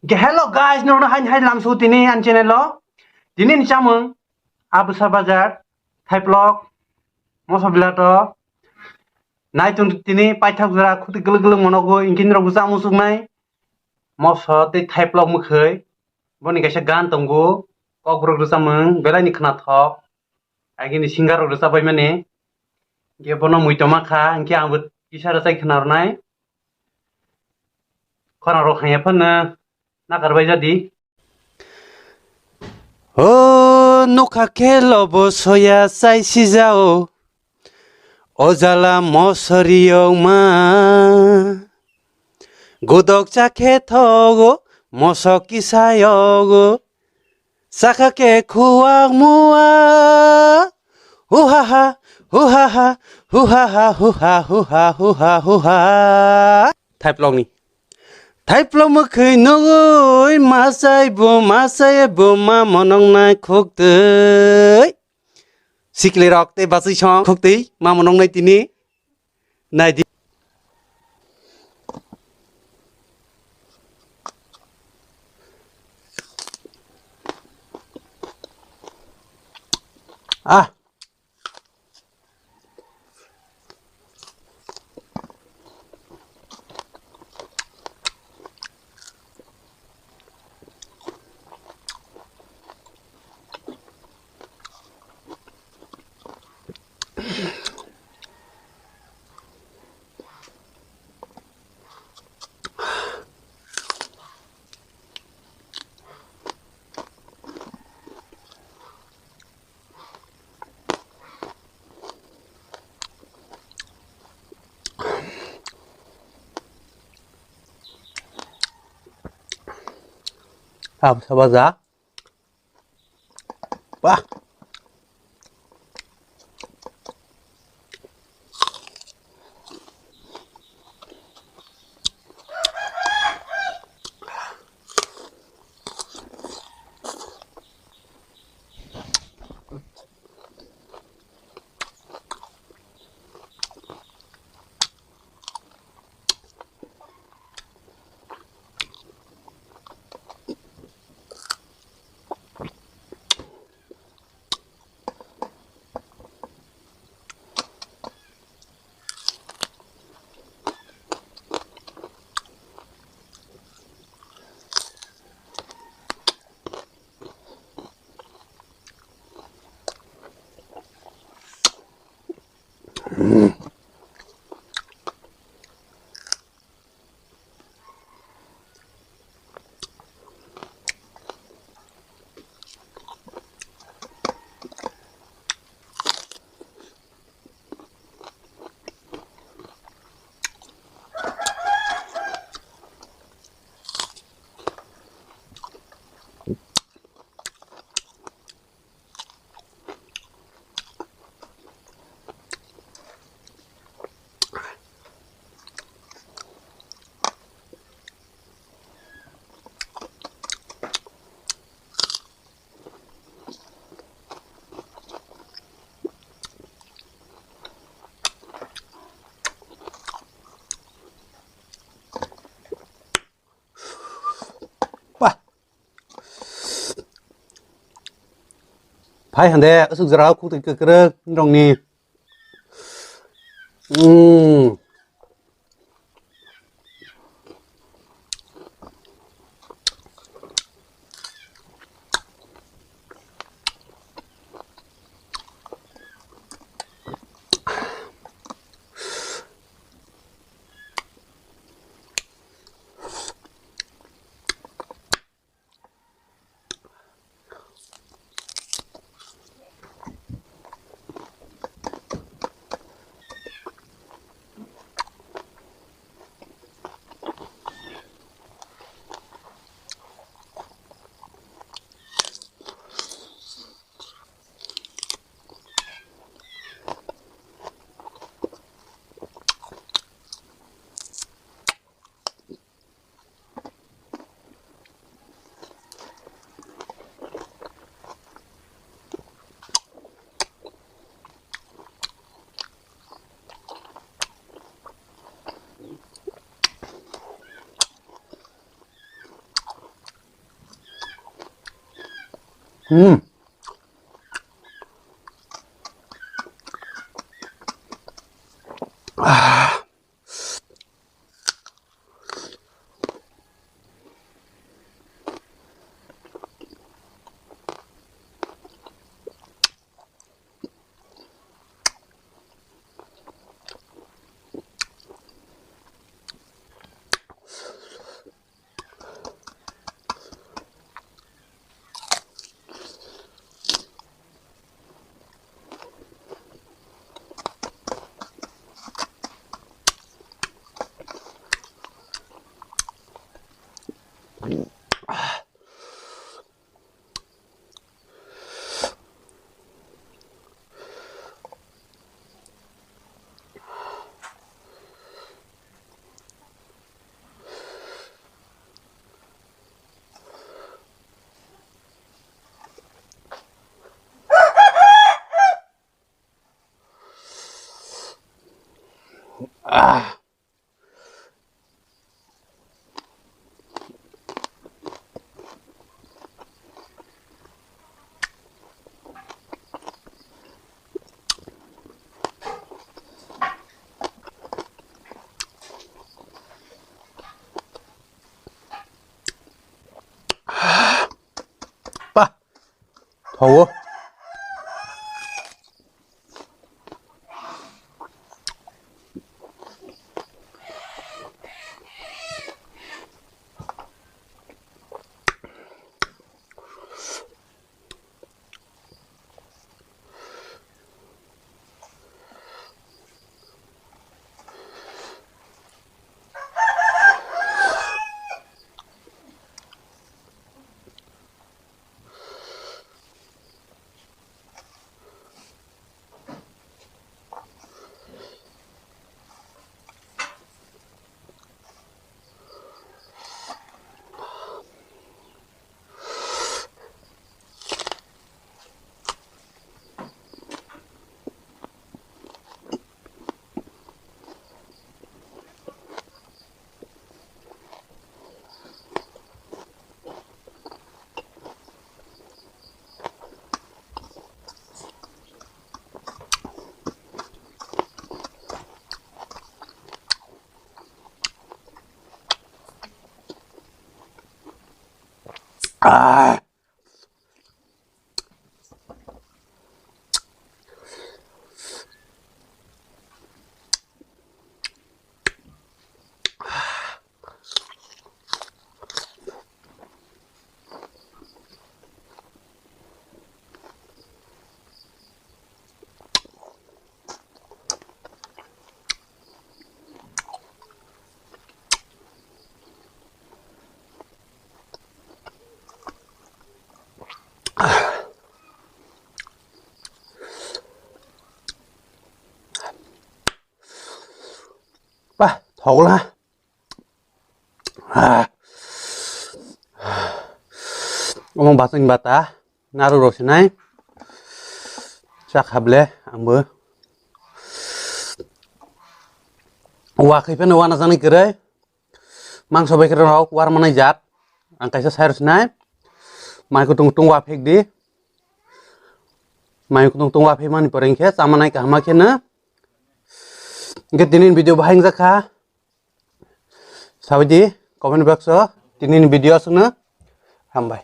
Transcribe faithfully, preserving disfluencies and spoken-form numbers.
Ke hello guys, nono hain hai lamsu tini an channel o. Tini ni chamung Abusa Bazar, Thaiplok, Moso Bilato. Nai tong tini paithak jora khuti guluk guluk monogo, ingkin rok busa musuk nai. Moso tei Thaiplok mukhai. Boni kaisa gan tongo, kokborok rwchapmung, belai ni khwnathok. Agini singer rok rwchapbai mani. Hinkhe bono mui tongma kha, hinkhe angbo kisa rwchai khwna rwnai. Khorang rok hanya phano nakarbai jadi. O nokha khe lobo soya chai sijao, o jala mosori yokma. Godok cha khe thogo, mosok kisa yogo, sakha khe khuak muak. Huhaha, huhaha, huhaha, huha, huha, huha, huha. Thaiplokni. Thaiplok mwkhwi nugwi machai bo, machai bo ma monongnai khuktwi. Sikli rok tei bachai song khuktwi ma monongnai tini. Nai di. Ah. Abo sabaja. Bah. Bah. Phai hande, aswk jora khuktwi kwkrwk nokni. Mm. Hmm. Ah. Ah. Pa, thogo. Ah. Bah, thokla. Ah. Omo basing bata, naru rok sinai. Chak hable, angbo. Wa khai phano wana jani kwrwi. Mangso bai kwrwi rok war manai jat. Ang kaisa sai rw sinai. Mai kutung kutung wa phek di. Mai kutung kutung wa phek mani pore hinkhe chamanai kaham khe no. Hinkhe tini video bahai wngjakha. Sabaidi comment box o tini video aswkno hambai.